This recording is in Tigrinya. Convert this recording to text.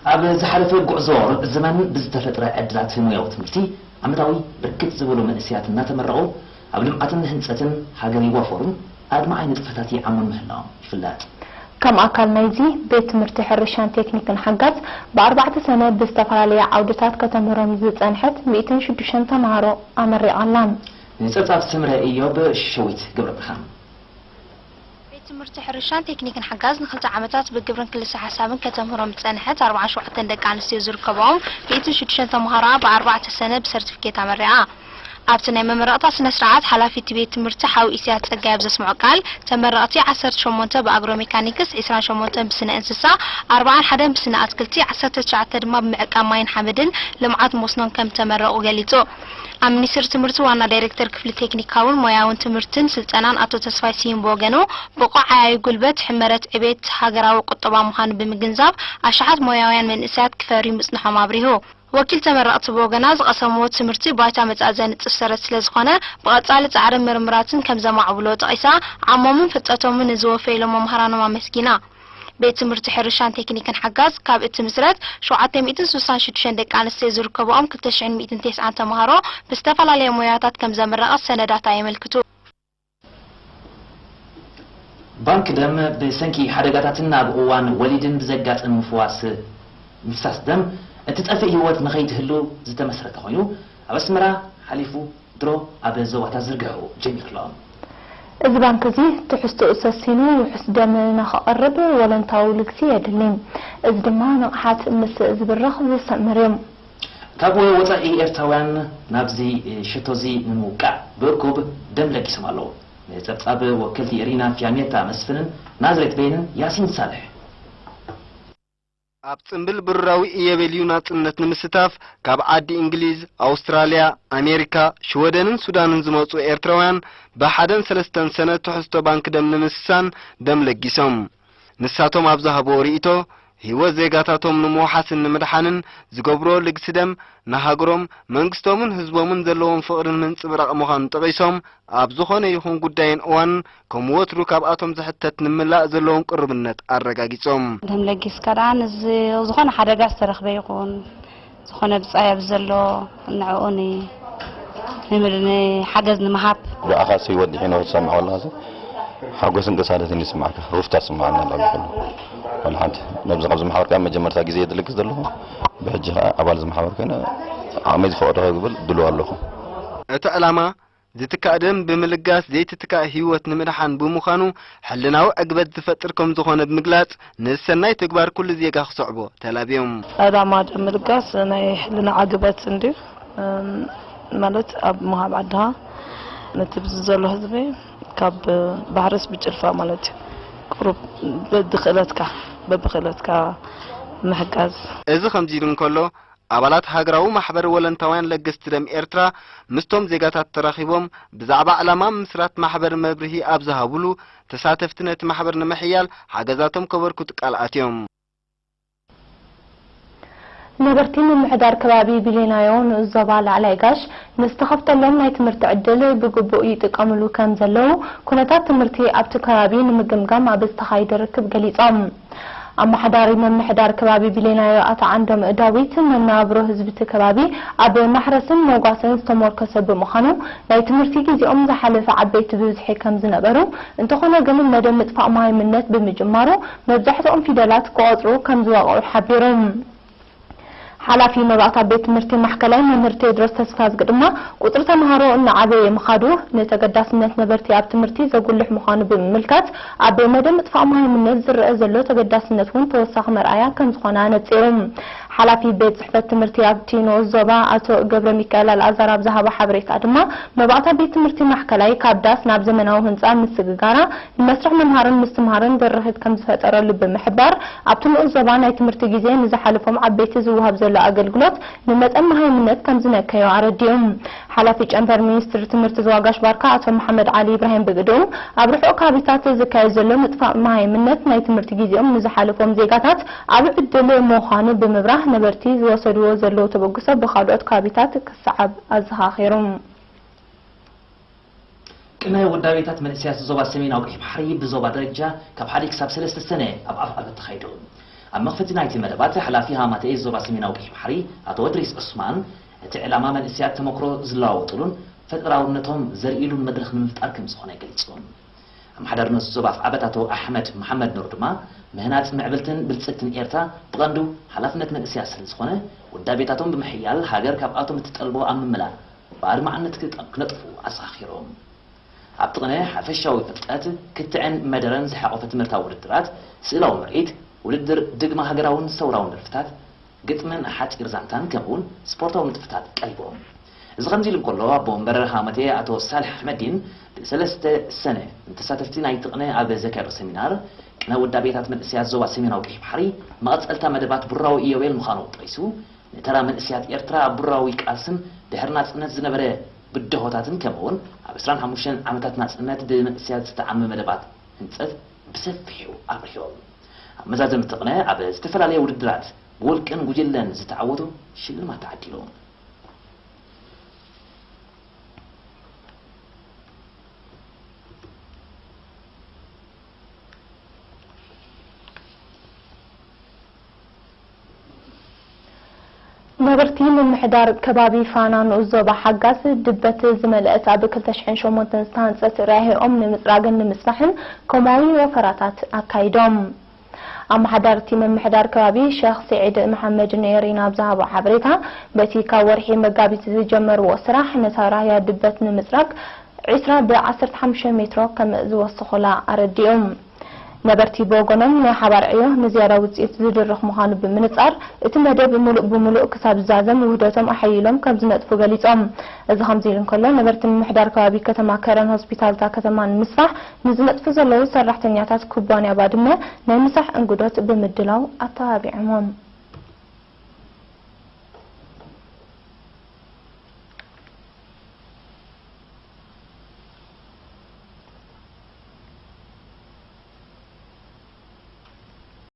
ኣብ ዝሓለፈ ጉዕዞ ርብዒ ዘመን ብዝተፈጥረ ዕድላት ሞያዊ ትምህርቲ ዓመታዊ ብርክት ዝበሉ መንእሰያት እናተመረቑ ኣብ ልምዓትን ህንፀትን ሃገር ይዋፈሩን ኣድማዒ ንጥፈታት ይዓሙን ምህላዎም ይፍለጥ። ከም ኣካል ናይዚ፣ ቤት ትምህርቲ ሕርሻን ቴክኒክን ሓጋዝ ብኣርባዕተ ሰነ ብዝተፈላለየ ዓውድታት ከተምህሮም ዝጸንሐት ሚእትን ሽዱሽተን ተምሃሮ ኣመሪቓ ኣላ። ንጸብጻብ ስምረ ኢዮብ፣ ሸዊት ገብረብርሃን። ቤት ትምህርቲ ሕርሻን ቴክኒክን ሓጋዝ ንክልተ ዓመታት ብግብርን ክልሰ ሓሳብን ከተምህሮም ዝጸንሐት ኣርባዓን ሸውዓተን ደቂ ኣንስትዮ ዝርከብኦም ሚእትን ሽዱሽተን ተምሃሮኣ ብኣርባዕተ ሰነ ብሰርቲፊኬት ኣመሪቓ። ኣብቲ ናይ መመረቕታ ስነ ስርዓት ሓላፊ እቲ ቤት ትምህርቲ ሓው ኢሳያስ ጸጋይ ኣብ ዘስምዖ ቃል፣ ተመረቕቲ ዓሰርተ ሸሞንተ ብኣግሮ ሜካኒክስ፣ ዒስራን ሸሞንተን ብስነ እንስሳ፣ ኣርባዓን ሓደን ብስነ ኣትክልቲ፣ ዓሰርተ ትሽዓተ ድማ ብምዕቃብ ማይን ሓመድን ልምዓት መስኖን ከም ተመረቑ ገሊጹ። ኣብ ሚኒስትሪ ትምህርቲ ዋና ዳይሬክተር ክፍሊ ቴክኒካውን ሞያውን ትምህርትን ስልጠናን ኣቶ ተስፋይ ስዩም ብወገኑ፣ ብቑዕ ዓያዪ ጉልበት ሕመረት ዕቤት ሃገራዊ ቁጠባ ምዃኑ ብምግንዛብ፣ ኣሽሓት ሞያውያን መንእሰያት ክፈርዩ ምጽንሖም ኣብሪሁ። ወኪል ተመረቕቲ ብወገና፣ ዝቐሰምዎ ትምህርቲ ባይታ መጻኢ ዘንጽፍ ሰረት ስለ ዝኾነ፣ ብቐጻሊ ጻዕርን ምርምራትን ከም ዘማዕብሎ ጠቒሳ፣ ዓቕሞምን ፍልጠቶምን ንዝወፈዩሎም መምህራኖም ኣመስጊና። ቤት ትምህርቲ ሕርሻን ቴክኒክን ሓጋዝ ካብ እትምስረት፣ ሸውዓተ ሚእትን ስሳን ሽዱሽተን ደቂ ኣንስትዮ ዝርከብኦም ክልተ ሽሕን ሚእትን ተስዓን ተምሃሮ ብዝተፈላለየ ሞያታት ከም ዘምረቐት ሰነዳታ የመልክቱ። ባንክ ደም ብሰንኪ ሓደጋታትን ኣብ እዋን ወሊድን ብዘጋጥም ምፍዋስ፣ ምፍሳስ ደም እትጠፍእ ህይወት ንኸይትህሉ ዝተመስረተ ኮይኑ፣ ኣብ ኣስመራ ሓሊፉ ድሮ ኣብ ዞባታት ዝርግሑ ጀሚሩ ኣሎ። እዚ ባንክ እዚ ትሕዝቶኡ ሰሲኑ ውሑስ ደም ንኸቕርብ ወለንታዊ ልግሲ የድሊ። እዚ ድማ ንቕሓት ምስ ዝብርኽ ዝሰምር እዩ። ካብ ወጻኢ ኤርትራውያን ናብዚ ሸቶ እዚ ንምውቃዕ ብእኩብ ደም ለጊሶም ኣለዉ። ንጸብጻብ ወከልቲ ሪና ፊያሜታ መስፍንን ናዝሬት በይንን ያሲን ሳልሕ። ኣብ ጽምብል ብሩራዊ ኢዮቤልዩ ናጽነት ንምስታፍ፣ ካብ ዓዲ እንግሊዝ፣ ኣውስትራልያ፣ ኣሜሪካ፣ ሽወደንን ሱዳንን ዝመጹ ኤርትራውያን፣ ብሓደን ሰለስተን ሰነ ትሕዝቶ ባንክ ደም ንምስሳን ደም ለጊሶም። ንሳቶም ኣብ ዝሃብዎ ርእይቶ፣ ህይወት ዜጋታቶም ንምውሓስን ንምድሓንን ዝገብርዎ ልግሲ ደም፣ ንሃገሮም፣ መንግስቶምን ህዝቦምን ዘለዎም ፍቕርን ምንጽብራቕ ምዃኑ ጠቒሶም፣ ኣብ ዝኾነ ይኹን ጉዳይን እዋንን ከም ወትሩ ካብኣቶም ዝሕተት ንምላእ ዘለዎም ቅሩብነት ኣረጋጊጾም። ደም ለጊስካ ደኣ ንዚ-፣ ዝኾነ ሓደጋ ዝተረኽበ ይኹን፣ ዝኾነ ብጻይ ኣብ ዘሎ ንዕኡ ን-፣ ንምድ-፣ ንሓገዝ ንምሃብ። ብኣኻሲ ወዲሒኖ ዝሰምዕ ወላሲ ሓጎስን ቅሳነትን ይስምዓካ፣ ሩፍታ ትስምዓና ኣላ ብኹሉ። ወላ ሓንቲ ነብዚ ካብዚ ማሕበር ከኣ መጀመርታ ግዜ እየ ዝልግስ ዘለኹ። ብሕጂ ከኣ ኣባል እዚ ማሕበር ኮይነ ዓቕመይ ዝፈቕዶ ክብል ድሉው ኣለኹ። እቲ ዕላማ ዝትካእ ደም ብምልጋስ ዘይትትካእ ህይወት ንምድሓን ብምዃኑ፣ ሕልናዊ ዕግበት ዝፈጥር ከም ዝኾነ ብምግላጽ፣ ንሰናይ ተግባር ኩሉ ዜጋ ክስዕቦ ተላብዮም። ዕላማ ደም ምልጋስ ናይ ሕልና ዕግበት እንድዩ። እም፣ ማለት ኣብ ምሃብ ዓድኻ ነቲ ብዚ ዘሎ ህዝቢ ካብ ባሕርስ ብጭልፋ ማለት እዩ። ቁሩብ በብክእለትካ፣ በብክእለትካ ምሕጋዝ። እዚ ከምዚ ኢሉ እንከሎ፣ ኣባላት ሃገራዊ ማሕበር ወለንታውያን ለገስቲ ደም ኤርትራ ምስቶም ዜጋታት ተራኺቦም ብዛዕባ ዕላማ ምስራት ማሕበር መብርሂ ኣብ ዝሃብሉ፣ ተሳተፍቲ ነቲ ማሕበር ንምሕያል ሓገዛቶም ከበርክቱ ቃል ኣትዮም። ነበርቲ ምምሕዳር ከባቢ ቢሌናዮ ንኡስ ዞባ ላዕላይ ጋሽ ንዝተኸፍተሎም ናይ ትምህርቲ ዕድል ብግቡእ ይጥቀምሉ ከም ዘለዉ፣ ኩነታት ትምህርቲ ኣብቲ ከባቢ ንምግምጋም ኣብ ዝተኻየደ ርክብ ገሊጾም። ኣመሓዳሪ ምምሕዳር ከባቢ ቢሌናዮ ኣቶ ዓንዶም ዳዊት፣ መነባብሮ ህዝቢ እቲ ከባቢ ኣብ ማሕረስን ሞጓሰን ዝተሞርከሰ ብምዃኑ፣ ናይ ትምህርቲ ግዜኦም ዝሓለፈ ዓበይቲ ብብዝሒ ከም ዝነበሩ፣ እንተኾነ ግን መደብ ምጥፋእ መሃይምነት ብምጅማሩ፣ መብዛሕትኦም ፊደላት ክቖጽሩ ከም ዝዋቕዑ ሓቢሩ። ሓላፊ መባእታ ቤት ትምህርቲ ማሕከላይ መምህር ቴድሮስ ተስፋዝጊ ድማ፣ ቁጽሪ ተምሃሮ እናዓበየ ምኻዱ፣ ንተገዳስነት ነበርቲ ኣብ ትምህርቲ ዘጉልሕ ምዃኑ ብምምልካት፣ ኣብ መደብ ምጥፋእ መሃይምነት ዝረኣ ዘሎ ተገዳስነት እውን ተወሳኺ መርኣያ ከም ዝኾነ ኣነጺሩ። ሓላፊ ቤት ጽሕፈት ትምህርቲ ኣብቲ ንኡስ ዞባ ኣቶ ገብረሚካኤል ኣልኣዛር ኣብ ዝሃቦ ሓበሬታ ድማ፣ መባእታ ቤት ትምህርቲ ማሕከላይ ካብ ዳስ ናብ ዘመናዊ ህንጻ ምስግጋራ፣ ንመስርሕ ምምሃርን ምስትምሃርን ድርኺት ከም ዝፈጠረሉ ብምሕባር፣ ኣብቲ ንኡስ ዞባ ናይ ትምህርቲ ግዜ ንዝሓለፎም ዓበይቲ ዝወሃብ ዘሎ ኣገልግሎት ንመጠን መሃይምነት ከም ዝነከዮ ኣረዲኡ። ሓላፊ ጨንፈር ሚኒስትሪ ትምህርቲ ዞባ ጋሽ ባርካ ኣቶ መሓመድ ዓሊ ኢብራሂም ብግድኡ፣ ኣብ ርሑቕ ከባቢታት ዝካየድ ዘሎ ምጥፋእ መሃይምነት ናይ ትምህርቲ ግዜኦም ንዝሓለፎም ዜጋታት ዓቢ ዕድል ምዃኑ ብምብራህ፣ ነበርቲ ዝወሰድዎ ዘለዉ ተበግሶ ብኻልኦት ከባቢታት ክሰዓብ ኣዘኻኺሩ። ቅነ ውዳቤታት መንእሰያት ዞባ ሰሜናዊ ቀይሕ ባሕሪ ብዞባ ደረጃ ካብ ሓደ ክሳብ ሰለስተ ሰነ ኣብ ኣፍዓበት ተኻይዱ። ኣብ መኽፈቲ ናይቲ መደባት፣ ሓላፊ ሃማተኤ ዞባ ሰሜናዊ ቀይሕ ባሕሪ ኣቶ ወድሪስ ዑስማን፣ እቲ ዕላማ መንእሰያት ተመክሮ ዝለዋወጡሉን ፈጠራውነቶም ዘርእሉን መድረኽ ንምፍጣር ከም ዝኾነ ገሊጹ። ኣመሓዳሪ ንኡስ ዞባ ኣፍዓበት ኣቶ ኣሕመድ መሓመድ ኑር ድማ፣ ምህናጽ ምዕብልትን ብልጽግትን ኤርትራ ብቐንዱ ሓላፍነት መንእሰያት ስለ ዝኾነ፣ ውዳቤታቶም ብምሕያል ሃገር ካብኣቶም እትጠልቦ ኣብ ምምላእ ብኣድማዕነት ክጠ-፣ ክነጥፉ ኣዘኻኺሮም። ኣብቲ ቅነ ሓፈሻዊ ፍልጠት፣ ክትዕን መደረን ዝሓቖፈ ትምህርታዊ ውድድራት፣ ስእላዊ ምርኢት፣ ውድድር ድግመ ሃገራውን ሰውራውን ደርፍታት፣ ግጥምን ሓጺር ዛንታን ከምኡውን ስፖርታዊ ንጥፈታት ቀሪቦም። እዚ ከምዚ ኢሉ እንከሎ፣ ኣቦ መንበር ሃመቴ ኣቶ ሳልሕ ኣሕመዲን ብሰለስተ ሰነ ንተሳተፍቲ ናይቲ ቅነ ኣብ ዘካየዶ ሰሚናር፣ ቅነ ውዳቤታት መንእሰያት ዞባ ሰሜናዊ ቀይሕ ባሕሪ መቐጸልታ መደባት ቡራዊ ኢዮቤል ምዃኑ ጠቒሱ፣ ንተራ መንእሰያት ኤርትራ ኣብ ቡራዊ ቃልስን ድሕሪ ናጽነት ዝነበረ ብድሆታትን ከምኡውን ኣብ ዕስራን ሓሙሽተን ዓመታት ናጽነት ብመንእሰያት ዝተዓመ መደባት ህንጸት ብሰፊሑ ኣብሪሆም። ኣብ መዛዘሚ እቲ ቅነ ኣብ ዝተፈላለየ ውድድራት ብውልቅን ጉጅለን ዝተዓወቱ ሽልማት ተዓዲሉ። ነበርቲ ምምሕዳር ከባቢ ፋና ንኡስ ዞባ ሓጋዝ ድበት ዝመልአት ኣብ ክልተ ሽሕን ሸሞንተን ዝተሃንጸት ራሄኦም ንምጽራግን ንምጽናሕን ኮማዊ ወፈራታት ኣካይዶም። ኣመሓዳሪ እቲ ምምሕዳር ከባቢ ሸኽ ስዒድ መሓመድ ኑኤሪን ኣብ ዝሃቦ ሓበሬታ፣ በቲ ካብ ወርሒ መጋቢት ዝጀመርዎ ስራሕ ነታ ራህያ ድበት ንምጽራግ ዒስራ ብ ዓሰርተ ሓሙሽተ ሜትሮ ከም ዝወሰኹላ ኣረዲኡ። ነበርቲ ብወገኖም ናይ ሓባር ዕዮ ንዝያዳ ውጽኢት ዝድርኽ ምዃኑ ብምንጻር፣ እቲ መደብ ምሉእ ብምሉእ ክሳብ ዝዛዘም ውህደቶም ኣሐይሎም ከም ዝነጥፉ ገሊጾም። እዚ ከምዚ ኢሉ እንከሎ፣ ነበርቲ ምምሕዳር ከባቢ ከተማ ከረን ሆስፒታል እታ ከተማ ንምስፋሕ ንዝነጥፉ ዘለዉ ሰራሕተኛታት ኩባንያ ባድመ ናይ ምሳሕ እንግዶት ብምድላው ኣተባቢዖሞም።